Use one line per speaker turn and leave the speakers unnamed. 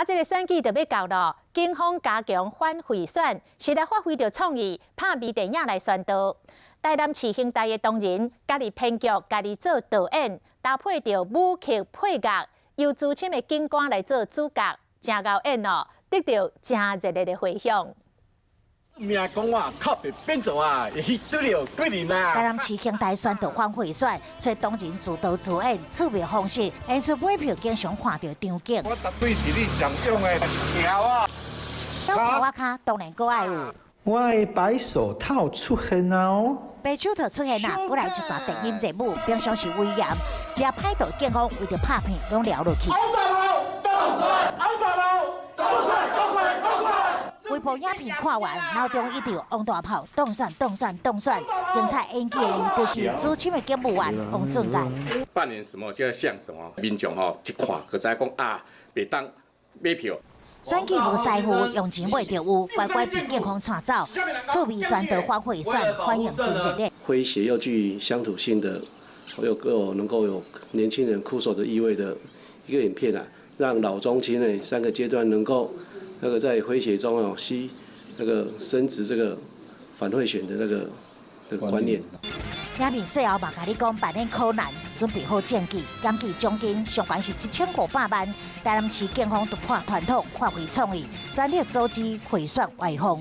啊，這个選舉就欲到囉，警方加強反賄選，是來發揮著創意，拍微電影來宣導。台南市兄弟的同仁，家己編劇，家己做導演，搭配著舞曲配樂，由資深的警官來做主角，誠𠢕演哦，得著誠熱烈的迴響。
命講我靠別變做啊，會去對了幾年啊。
台南市兄弟宣導反賄選，揣同仁自導自演，趣味方式演出買票經常看著場景。
我絕對是你上勇的橋啊！
到橋仔跤當然閣愛有。
我的白手套出現啊！哦，
白手套出現啊，閣來一段電音熱舞，平常時威嚴，掠歹徒警方為著拍片，攏撩落去。
王大佬，當選，當選，當選！
微博影片看完，腦中一直有王大炮當選當選當選，精彩演技的伊，就是資深的警務員王俊傑。
扮演什麼就要像什麼，民眾吼一看就知講啊，袂當買票。
選舉無師傅，用錢買著有，乖乖被警方帶走。趣味宣導反賄選，反應真熱烈。
詼諧又具鄉土性的，又有能夠有年輕人酷手的意味的一個影片啊，讓老中青呢三個階段能夠那個在詼諧中哦，吸那個深植這個反賄選的那個的觀念。
影片最後嘛，共你講扮演柯南，準備好證據，檢舉獎金上懸是1500萬。台南市警方突破傳統，發揮創意，全力阻止賄選歪風。